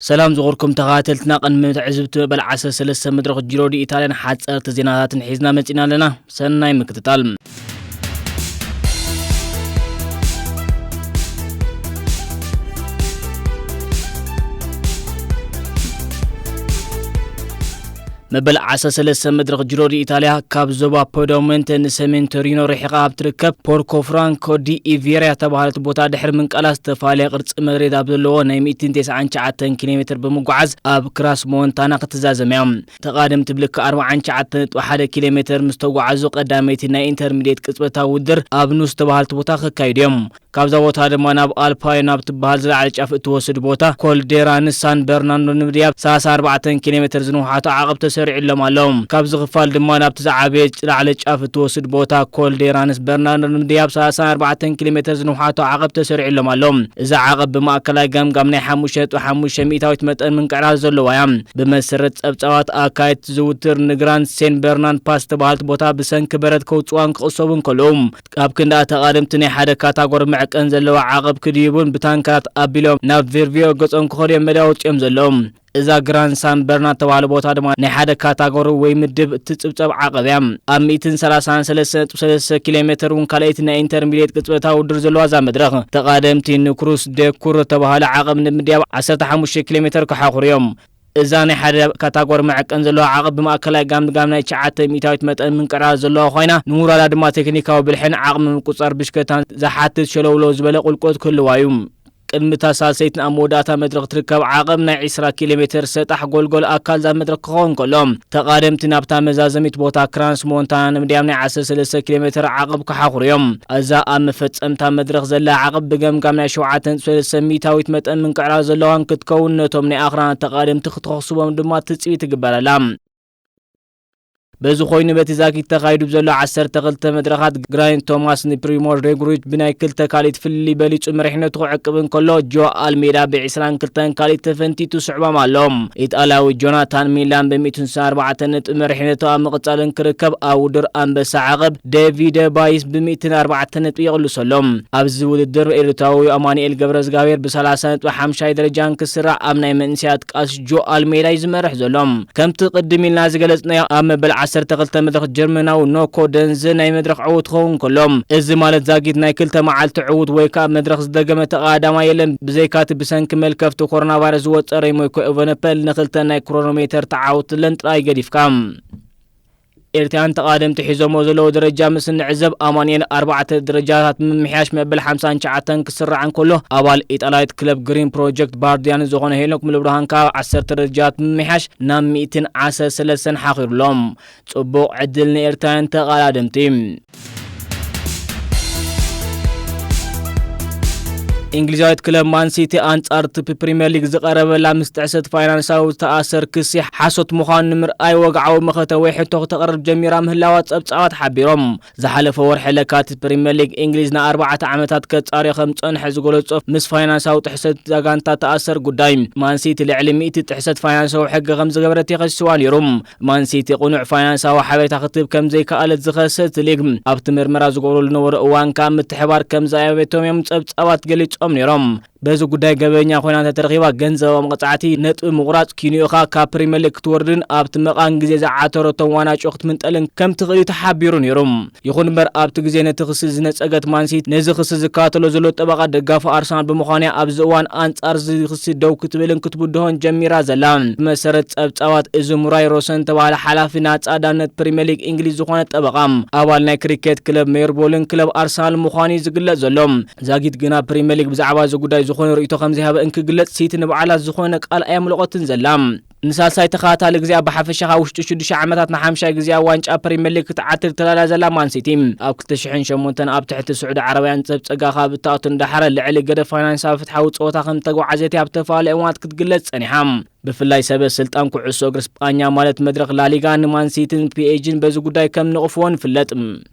ሰላም ዝኸበርኩም ተኸታተልትና፣ ቅድሚ ትዕዝብቲ መበል ዓሰርተ ሰለስተ መድረኽ ጂሮ ዲ ኢጣልያን ሓጸርቲ ዜናታትን ሒዝና መጺና ኣለና። ሰናይ ምክትታል። መበል ዓሰርተ ሰለስተ መድረኽ ጂሮ ዲ ኢጣልያ ካብ ዞባ ፖደሞንተ ንሰሜን ቶሪኖ ርሒቓ ኣብ ትርከብ ፖርኮ ፍራንኮ ዲ ኢቬሪያ ተባሃለት ቦታ ድሕሪ ምንቃላ ዝተፈላለየ ቅርጺ መሬት ኣብ ዘለዎ ናይ ሚእትን ተስዓን ትሽዓተን ኪሎ ሜትር ብምጉዓዝ ኣብ ክራስ ሞንታና ክትዛዘም እያ። ተቓደምቲ ብልክዕ ኣርባዓን ትሽዓተን ነጥቢ ሓደ ኪሎ ሜትር ምስ ተጓዓዙ ቀዳመይቲ ናይ ኢንተርሚዲየት ቅጽበታዊ ውድድር ኣብ ኑስ ዝተባሃለት ቦታ ክካይዱ እዮም። ካብዛ ቦታ ድማ ናብ ኣልፓዮ ናብ ትበሃል ዝለዓለ ጫፍ እትወስድ ቦታ ኮልዴራንስ ሳን በርናንዶ ንምድያብ ሰላሳ ኣርባዕተ ኪሎ ሜትር ዝንውሓቶ ዓቐብ ተሰሪዑሎም ኣሎ። ካብዚ ክፋል ድማ ናብቲ ዝዓበየ ዝለዓለ ጫፍ እትወስድ ቦታ ኮልዴራንስ በርናንዶ ንምድያብ ሰላሳ ኣርባዕተ ኪሎ ሜትር ዝንውሓቶ ዓቐብ ተሰሪዑሎም ኣሎ። እዚ ዓቐብ ብማእከላይ ገምጋም ናይ ሓሙሽተ ነጥቢ ሓሙሽተ ሚእታዊት መጠን ምንቅዕራር ዘለዋ እያ። ብመሰረት ጸብጻባት ኣካየድቲ ዝውትር ንግራንድ ሴን በርናንድ ፓስ ዝተባሃለት ቦታ ብሰንኪ በረድ ከውጽዋን ክቕሰቡን ከለዉ ኣብ ክንዲ ተቓደምቲ ናይ ሓደ ካታጎሪ መዕቀን ዘለዋ ዓቐብ ክድይቡን ብታንከራት ኣቢሎም ናብ ቬርቪዮ ገጾም ክኸዱ እዮም መደብ ኣውጺኦም ዘለዉ። እዛ ግራንድ ሳን በርናርድ ተባህለ ቦታ ድማ ናይ ሓደ ካታጎሪ ወይ ምድብ እትጽብጸብ ዓቐብ እያ። ኣብ ሚእትን ሰላሳን ሰለስተ ነጥቢ ሰለስተ ኪሎ ሜትር እውን ካልኣይቲ ናይ ኢንተርሚዲየት ቅጽበታዊ ውድድር ዘለዋ እዛ መድረኽ ተቓደምቲ ንክሩስ ዴኩር ተባህለ ዓቐብ ንምድያብ ዓሰርተ ሓሙሽተ ኪሎ ሜትር ክሓኹሩ እዮም። እዛ ናይ ሓደ ካታጎሪ መዐቀን ዘለዋ ዓቐብ ብማእከላይ ጋምጋም ናይ ትሽዓተ ሚእታዊት መጠን ምንቅዕራር ዘለዋ ኮይና፣ ንውራዳ ድማ ቴክኒካዊ ብልሕን ዓቕሚ ምቁጽጻር ብሽክለታን ዝሓትት ሸለውለው ዝበለ ቁልቁለት ክህልዋ እዩ። ቅድሚ እታ ሳልሰይትን ኣብ መወዳእታ መድረኽ ትርከብ ዓቐብ ናይ ዕስራ ኪሎ ሜትር ሰጣሕ ጎልጎል ኣካል እዛ መድረኽ ክኸውን ከሎ፣ ተቓደምቲ ናብታ መዛዘሚት ቦታ ክራንስ ሞንታና ንምድያብ ናይ ዓሰርተ ሰለስተ ኪሎ ሜትር ዓቐብ ክሓኹሩ እዮም። እዛ ኣብ መፈጸምታ መድረኽ ዘላ ዓቐብ ብገምጋም ናይ ሸውዓተ ነጥቢ ሰለስተ ሚእታዊት መጠን ምንቅዕራር ዘለዋን ክትከውን፣ ነቶም ናይ ኣኽራናት ተቓደምቲ ክትኸስቦም ድማ ትጽቢት ይግበረላ። በዚ ኮይኑ በቲ ዛጊት ተኻይዱ ዘሎ ዓሰርተ ክልተ መድረኻት ግራንት ቶማስ ንፕሪሞር ሮግሊች ብናይ ክልተ ካልኢት ፍልልይ በሊጹ መሪሕነቱ ክዕቅብ እንከሎ፣ ጆ ኣልሜዳ ብዕስራን ክልተን ካልኢት ተፈንቲቱ ስዕቦም ኣሎ። ኢጣልያዊ ጆናታን ሚላን ብሚእትን ኣርባዕተን ነጥቢ መሪሕነቱ ኣብ ምቕጻልን ክርከብ፣ ኣብ ውድድር ኣንበሳ ዓቐብ ዴቪደ ባይስ ብሚእትን ኣርባዕተን ነጥቢ ይቕልሶ ኣሎ። ኣብዚ ውድድር ኤርትራዊ ኣማኑኤል ገብረዝጋብሔር ብሰላሳ ነጥቢ ሓምሻይ ደረጃን ክስራዕ፣ ኣብ ናይ መንእሰያት ቃስ ጆ ኣልሜዳ እዩ ዝመርሕ ዘሎ። ከምቲ ቅድም ኢልና ዝገለጽናዮ፣ ኣብ መበል ዓሰርተ ክልተ መድረኽ ጀርመናዊ ኖኮ ደንዘ ናይ መድረኽ ዕዉት ክኸውን ከሎ፣ እዚ ማለት ዛጊት ናይ ክልተ መዓልቲ ዕዉት ወይ ከኣ መድረኽ ዝደገመ ተቐዳዳማይ የለን፣ ብዘይካቲ ብሰንኪ መልከፍቲ ኮሮና ቫይረስ ዝወጸ ሬሞይ ኮ ኤቨነፐል ንክልተ ናይ ክሮኖሜተር ተዓወትለን ጥራይ ገዲፍካ። ኤርትራውያን ተቓደምቲ ሒዞሞ ዘለዉ ደረጃ ምስ እንዕዘብ፣ ኣማኑኤል ኣርባዕተ ደረጃታት ብምምሕያሽ መበል ሓምሳን ትሽዓተን ክስራዕ እንከሎ፣ ኣባል ኢጣልያዊት ክለብ ግሪን ፕሮጀክት ባርድያን ዝኾነ ሄኖክ ሙሉብርሃን ከኣ ዓሰርተ ደረጃታት ብምምሕያሽ ናብ ሚእትን ዓሰርተ ሰለስተን ሓኺሩሎም። ጽቡቕ ዕድል ንኤርትራውያን ተቓዳደምቲ። እንግሊዛዊት ክለብ ማን ሲቲ ኣንጻር እቲ ፕሪምየር ሊግ ዝቐረበላ ምስ ጥሕሰት ፋይናንሳዊ ዝተኣሰር ክሲ ሓሶት ምዃኑ ንምርኣይ ወግዓዊ መኸተ ወይ ሕቶ ክተቕርብ ጀሚራ ምህላዋ ጸብጻባት ሓቢሮም። ዝሓለፈ ወርሒ ለካቲት ፕሪምየር ሊግ እንግሊዝ ንኣርባዕተ ዓመታት ከጻርዮ ከም ዝጸንሐ ዝገለጾ ምስ ፋይናንሳዊ ጥሕሰት እዛ ጋንታ ተኣሰር ጉዳይ፣ ማን ሲቲ ልዕሊ ሚእቲ ጥሕሰት ፋይናንሳዊ ሕጊ ከም ዝገበረት የኸስዋ ነይሩ። ማን ሲቲ ቅኑዕ ፋይናንሳዊ ሓበሬታ ክትህብ ከም ዘይከኣለት ዝኸሰ እቲ ሊግ፣ ኣብቲ ምርመራ ዝገብረሉ ዝነበረ እዋን ከኣ ምትሕባር ከም ዘየበቶም እዮም ጸብጻባት ገሊጾም ነይሮም። በዚ ጉዳይ ገበኛ ኮይና እንተተረኺባ፣ ገንዘባዊ መቕጻዕቲ፣ ነጥቢ ምቑራጽ፣ ኪንዮኻ ካብ ፕሪምየር ሊግ ክትወርድን ኣብቲ መቓን ግዜ ዝዓተረቶም ዋናጩ ክትምንጠልን ከም ትኽእል እዩ ተሓቢሩ ነይሩ። ይኹን እምበር፣ ኣብቲ ግዜ ነቲ ክሲ ዝነጸገት ማን ሲቲ፣ ነዚ ክሲ ዝከታተሎ ዘሎ ጠበቓ ደጋፊ ኣርሰናል ብምዃኑ እያ ኣብዚ እዋን ኣንጻር እዚ ክሲ ደው ክትብልን ክትብድሆን ጀሚራ ዘላ። ብመሰረት ጸብጻባት፣ እዚ ሙራይ ሮሰን ዝተባህለ ሓላፊ ናጻ ዳነት ፕሪምየር ሊግ እንግሊዝ ዝኾነ ጠበቓ፣ ኣባል ናይ ክሪኬት ክለብ ሜልቦርን ክለብ ኣርሰናል ምዃኑ እዩ ዝግለጽ ዘሎ። ዛጊት ግና ፕሪምየር ሊግ ብዛዕባ እዚ ጉዳይ ዝኾነ ርእይቶ ከም ዘይሃበ እንክግለጽ፣ ሲቲ ንባዕላ ዝኾነ ቃል ኣየምለቖትን ዘላ። ንሳልሳይ ተኸታታሊ ግዜ ኣብ ብሓፈሻ ካብ ውሽጢ ሽዱሽተ ዓመታት ንሓምሻይ ግዜ ኣብ ዋንጫ ፕሪምየር ሊግ ክትዓትር ተዳልያ ዘላ ማን ሲቲ፣ ኣብ ክልተ ሽሕን ሸሞንተን ኣብ ትሕቲ ስዑዲ ዓረባውያን ሰብ ጸጋ ካብ እትኣቱ ንደሓር ልዕሊ ገደብ ፋይናንሳዊ ፍትሓዊ ጸወታ ከም ተጓዓዘት ኣብ ዝተፈላለዩ እዋናት ክትግለጽ ጸኒሓ። ብፍላይ ሰበ ስልጣን ኩዕሶ እግሪ ስጳኛ ማለት መድረኽ ላሊጋ ንማን ሲቲን ፒኤስጂን በዚ ጉዳይ ከም ንቕፍዎን ይፍለጥ።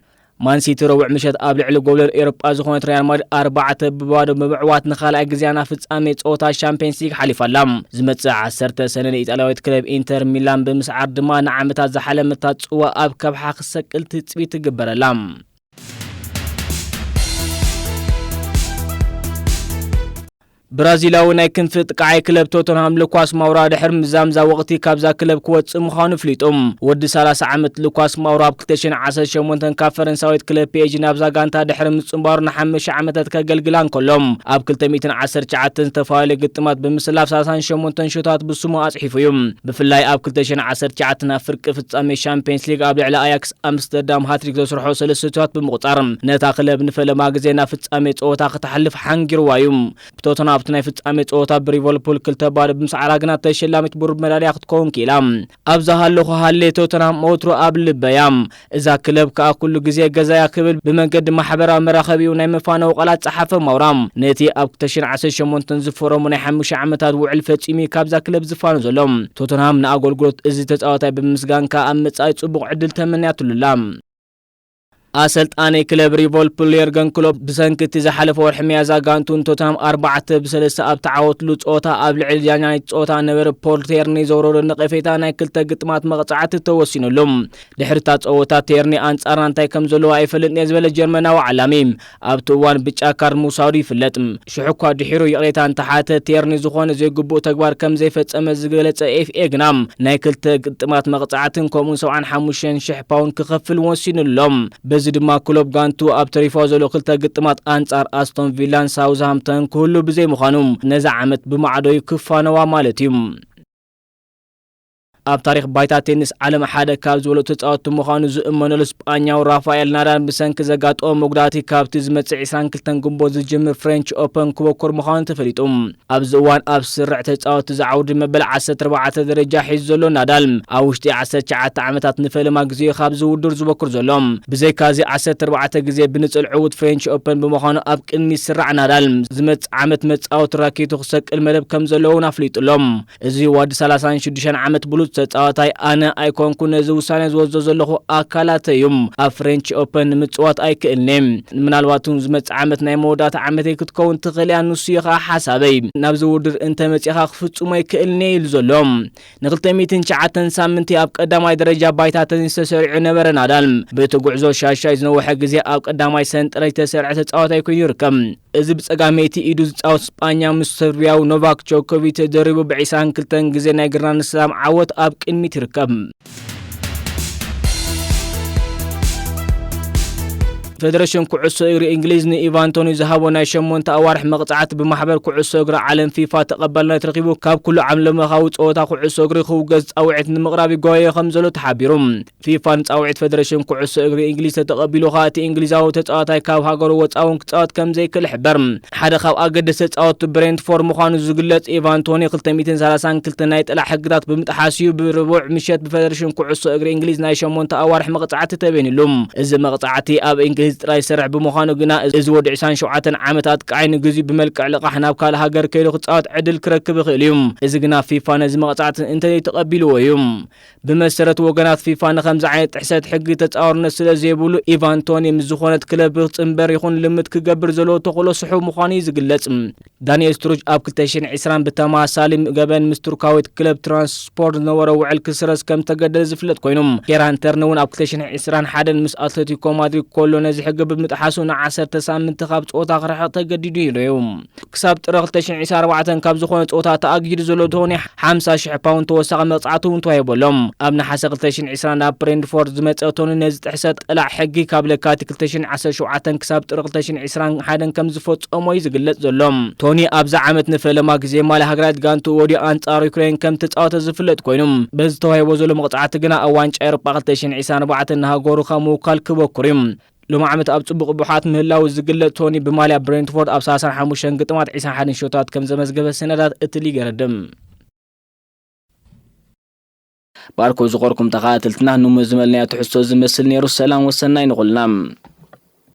ማን ሲቲ ረቡዕ ምሸት ኣብ ልዕሊ ጎብለል ኤውሮጳ ዝኾነት ሪያል ማድሪድ ኣርባዕተ ብባዶ ብምዕዋት ንኻልኣይ ግዜ ናብ ፍጻሜ ጸወታ ሻምፒየንስ ሊግ ሓሊፋ ኣላ። ዝመጽእ ዓሰርተ ሰነ ንኢጣልያዊት ክለብ ኢንተር ሚላን ብምስዓር ድማ ንዓመታት ዝሓለመታ ጽዋ ኣብ ከብሓ ክሰቅል ትጽቢት ትግበረላ። ብራዚላዊ ናይ ክንፊ ጥቃዓይ ክለብ ቶተንሃም ሉካስ ማውራ ድሕሪ ምዛምዛ ወቕቲ ካብዛ ክለብ ክወጽእ ምዃኑ ኣፍሊጡ። ወዲ ሰላሳ ዓመት ሉካስ ማውራ ኣብ ክልተ ሽሕን ዓሰርተ ሸሞንተን ካብ ፈረንሳዊት ክለብ ፒ ኤስ ጂ ናብዛ ጋንታ ድሕሪ ምጽንባሩ ንሓሙሽተ ዓመታት ከገልግላ እንከሎ፣ ኣብ ክልተ ሚእትን ዓሰርተ ትሽዓተን ዝተፈላለዩ ግጥማት ብምስላፍ ሰላሳን ሸሞንተን ሸቶታት ብስሙ ኣጽሒፉ እዩ። ብፍላይ ኣብ ክልተ ሽሕን ዓሰርተ ትሽዓተን ኣብ ፍርቂ ፍጻሜ ሻምፒየንስ ሊግ ኣብ ልዕሊ ኣያክስ ኣምስተርዳም ሃትሪክ ዘስርሖ ሰለስተ ሸቶታት ብምቑጻር፣ ነታ ክለብ ንፈለማ ግዜ ናብ ፍጻሜ ጸወታ ክትሓልፍ ሓንጊርዋ እዩ። ብቶተንሃም ኣብቲ ናይ ፍጻሜ ጸወታ ብሊቨርፑል ክልተ ባዶ ብምስዓራ ግና ተሸላሚት ብሩር መዳልያ ክትከውን ክኢላ። ኣብዛ ሃለኹ ሃሌ ቶተንሃም ወትሩ ኣብ ልበያ። እዛ ክለብ ከኣ ኩሉ ግዜ ገዛያ ክብል ብመንገዲ ማሕበራዊ መራኸቢኡ ናይ መፋነዊ ቃላት ጸሓፈ ማውራ። ነቲ ኣብ ክልተ ሽሕን ዓሰርተ ሸሞንተን ዝፈረሞ ናይ ሓሙሽተ ዓመታት ውዕል ፈጺሙ እዩ ካብዛ ክለብ ዝፋኖ ዘሎ። ቶተንሃም ንኣገልግሎት እዚ ተጻዋታይ ብምምስጋን ከኣ ኣብ መጻኢ ጽቡቕ ዕድል ተመንያትሉ ኣላ። ኣሰልጣኒ ክለብ ሊቨርፑል የርገን ክሎፕ ብሰንኪ እቲ ዝሓለፈ ወርሒ ሚያዝያ ጋንቱ ንቶተንሃም ኣርባዕተ ብሰለስተ ኣብ ተዓወትሉ ጸወታ ኣብ ልዕሊ ዳኛ ናይቲ ጸወታ ነበረ ፖል ቴርኒ ዘውረዶ ነቐፌታ ናይ ክልተ ግጥማት መቕጻዕቲ ተወሲኑሉ። ድሕሪ እታ ጸወታ ቴርኒ ኣንጻርና እንታይ ከም ዘለዎ ኣይፈልጥን እየ ዝበለ ጀርመናዊ ዓላሚ ኣብቲ እዋን ብጫ ካርድ ምውሳዱ ይፍለጥ። ሽሑ እኳ ድሒሩ ይቕሬታ እንተሓተ ቴርኒ ዝኾነ ዘይግቡእ ተግባር ከም ዘይፈጸመ ዝገለጸ ኤፍ ኤ ግና ናይ ክልተ ግጥማት መቕጻዕትን ከምኡውን ሰብዓን ሓሙሽተን ሽሕ ፓውንድ ክኸፍል ወሲኑ ኣሎ። በዚ ድማ ክሎፕ ጋንቱ ኣብ ተሪፋ ዘሎ ክልተ ግጥማት ኣንጻር ኣስቶን ቪላን ሳውዝሃምፕተን ክህሉ ብዘይምዃኑ ነዛ ዓመት ብማዕዶ እዩ ክፋነዋ ማለት እዩ። ኣብ ታሪኽ ባይታ ቴኒስ ዓለም ሓደ ካብ ዝበለጹ ተጻወትቲ ምዃኑ ዝእመነሉ ስጳኛዊ ራፋኤል ናዳል ብሰንኪ ዘጋጠሞ መጉዳእቲ ካብቲ ዝመጽእ ዕስራን ክልተን ግንቦት ዝጅምር ፍሬንች ኦፐን ክበኩር ምዃኑ ተፈሊጡ። ኣብዚ እዋን ኣብ ስርዕ ተጻወትቲ ዝዓውዲ መበል ዓሰርተ ኣርባዕተ ደረጃ ሒዙ ዘሎ ናዳል ኣብ ውሽጢ ዓሰርተ ትሽዓተ ዓመታት ንፈለማ ግዜ ካብ ዝውድር ዝበኩር ዘሎ። ብዘይካዚ ዓሰርተ ኣርባዕተ ግዜ ብንጽል ዕዉት ፍሬንች ኦፐን ብምዃኑ ኣብ ቅድሚት ስራዕ ናዳል ዝመጽእ ዓመት መጻወቲ ራኬቱ ክሰቅል መደብ ከም ዘለውን ኣፍሊጡ ኣሎ። እዚ ወዲ ሰላሳን ሽዱሽተን ዓመት ብሉጽ ተጻዋታይ ኣነ ኣይኮንኩ ነዚ ውሳነ ዝወስዶ ዘለኹ ኣካላተ እዩ። ኣብ ፍሬንች ኦፐን ንምጽዋት ኣይክእልኔ። ምናልባት እውን ዝመጽእ ዓመት ናይ መወዳእታ ዓመተይ ክትከውን ትኽእል እያ፣ ንሱ እዩ ኸዓ ሓሳበይ። ናብዚ ውድድር እንተመጺኻ ክፍጽሞ ኣይክእልኔ ኢሉ ዘሎ። ንክልተ ሚእትን ትሽዓተን ሳምንቲ ኣብ ቀዳማይ ደረጃ ባይታ ተኒስ ተሰሪዑ ነበረ ናዳል። በቲ ጉዕዞ ሻሻይ ዝነውሐ ግዜ ኣብ ቀዳማይ ሰንጠረዥ ተሰርዐ ተጻዋታይ ኮይኑ ይርከብ። እዚ ብጸጋመይቲ ኢዱ ዝጻወት ስጳኛ ምስ ሰርቢያዊ ኖቫክ ጆኮቪች ተደሪቡ ብዒስራን ክልተን ግዜ ናይ ግራንድ ስላም ዓወት ኣብ ቅድሚት ይርከብ። ፈደረሽን ኩዕሶ እግሪ እንግሊዝ ንኢቫን ቶኒ ዝሃቦ ናይ ሸሞንተ ኣዋርሕ መቕጻዕቲ ብማሕበር ኩዕሶ እግሪ ዓለም ፊፋ ተቐባልነት ረኺቡ ካብ ኩሉ ዓለምለኻዊ ጸወታ ኩዕሶ እግሪ ክውገዝ ጻውዒት ንምቕራብ ይጓየዮ ከም ዘሎ ተሓቢሩ። ፊፋ ንጻውዒት ፈደረሽን ኩዕሶ እግሪ እንግሊዝ ተተቐቢሉ ኸኣ እቲ እንግሊዛዊ ተጻዋታይ ካብ ሃገሩ ወጻኢ እውን ክጻወት ከም ዘይክእል ይሕበር። ሓደ ካብ ኣገደስቲ ተጻወትቲ ብሬንትፎርድ ምዃኑ ዝግለጽ ኢቫን ቶኒ ክልተ ሚእትን ሰላሳን ክልተ ናይ ጥላዕ ሕግታት ብምጥሓስ እዩ ብርቡዕ ምሸት ብፈደረሽን ኩዕሶ እግሪ እንግሊዝ ናይ ሸሞንተ ኣዋርሕ መቕጻዕቲ ተበይንሉ። እዚ መቕጻዕቲ ኣብ እንግሊዝ ጥራይ ዝሰርሕ ብምዃኑ ግና እዚ ወዲ ዕስራን ሸውዓተን ዓመት ኣጥቃዓይ ንግዚኡ ብመልክዕ ልቓሕ ናብ ካልእ ሃገር ከይዱ ክጻወት ዕድል ክረክብ ይኽእል እዩ። እዚ ግና ፊፋ ነዚ መቕጻዕቲ እንተዘይተቐቢልዎ እዩ። ብመሰረት ወገናት ፊፋ ንኸምዚ ዓይነት ጥሕሰት ሕጊ ተጻዋርነት ስለ ዘይብሉ ኢቫን ቶኒ ምስ ዝኾነት ክለብ ክጽንበር ይኹን ልምድ ክገብር ዘለዎ ተኽእሎ ስሑው ምዃኑ እዩ ዝግለጽ። ዳንኤል ስትሩጅ ኣብ ክልተ ሽሕን ዕስራን ብተመሳሳሊ ገበን ምስ ቱርካዊት ክለብ ትራንስፖርት ዝነበሮ ውዕል ክስረዝ ከም ዝተገደደ ዝፍለጥ ኮይኑ፣ ኬራን ተርኒ እውን ኣብ ክልተ ሽሕን ዕስራን ሓደን ምስ ኣትሌቲኮ ማድሪድ ኮሎ ነዚ ሕጊ ብምጥሓሱ ንዓሰርተ ሳምንቲ ካብ ጸወታ ክርሕቕ ተገዲዱ ነይሩ። ክሳብ ጥሪ ክልተ ሽሕን ዕስራን ኣርባዕተን ካብ ዝኾነ ጸወታ ተኣጊዱ ዘሎ ቶኒ ሓምሳ ሽሕ ፓውንድ ተወሳኺ መቕጻዕቲ እውን ተዋሂቡ ኣሎ። ኣብ ነሓሰ ክልተ ሽሕን ዕስራን ናብ ብሬንትፎርድ ዝመጸ ቶኒ ነዚ ጥሕሰት ጠላዕ ሕጊ ካብ ለካቲት ክልተ ሽሕን ዓሰርተ ሸውዓተን ክሳብ ጥሪ ክልተ ሽሕን ዕስራን ሓደን ከም ዝፈጸሞ እዩ ዝግለጽ ዘሎ። ቶኒ ኣብዛ ዓመት ንፈለማ ግዜ ማልያ ሃገራዊት ጋንቱ ወዲኡ ኣንጻር ዩክሬን ከም ተጻወተ ዝፍለጥ ኮይኑ፣ በዚ ተዋሂቦ ዘሎ መቕጻዕቲ ግና ኣብ ዋንጫ ኤውሮጳ ክልተ ሽሕን ዕስራን ኣርባዕተን ንሃገሩ ካብ ምውካል ክበኩር እዩ። ሎሚ ዓመት ኣብ ጽቡቕ ብሓት ምህላው ዝግለጽ ቶኒ ብማልያ ብሬንትፎርድ ኣብ ሰላሳን ሓሙሽተን ግጥማት ዕስራን ሓደን ሸቶታት ከም ዘመዝገበ ሰነዳት እቲ ሊግ የረድም። ባርኮ ዝኸርኩም ተኸታተልትና ንሙ ዝመልናዮ ትሕዝቶ ዝመስል ነይሩ። ሰላም ወሰናይ ንኹልና።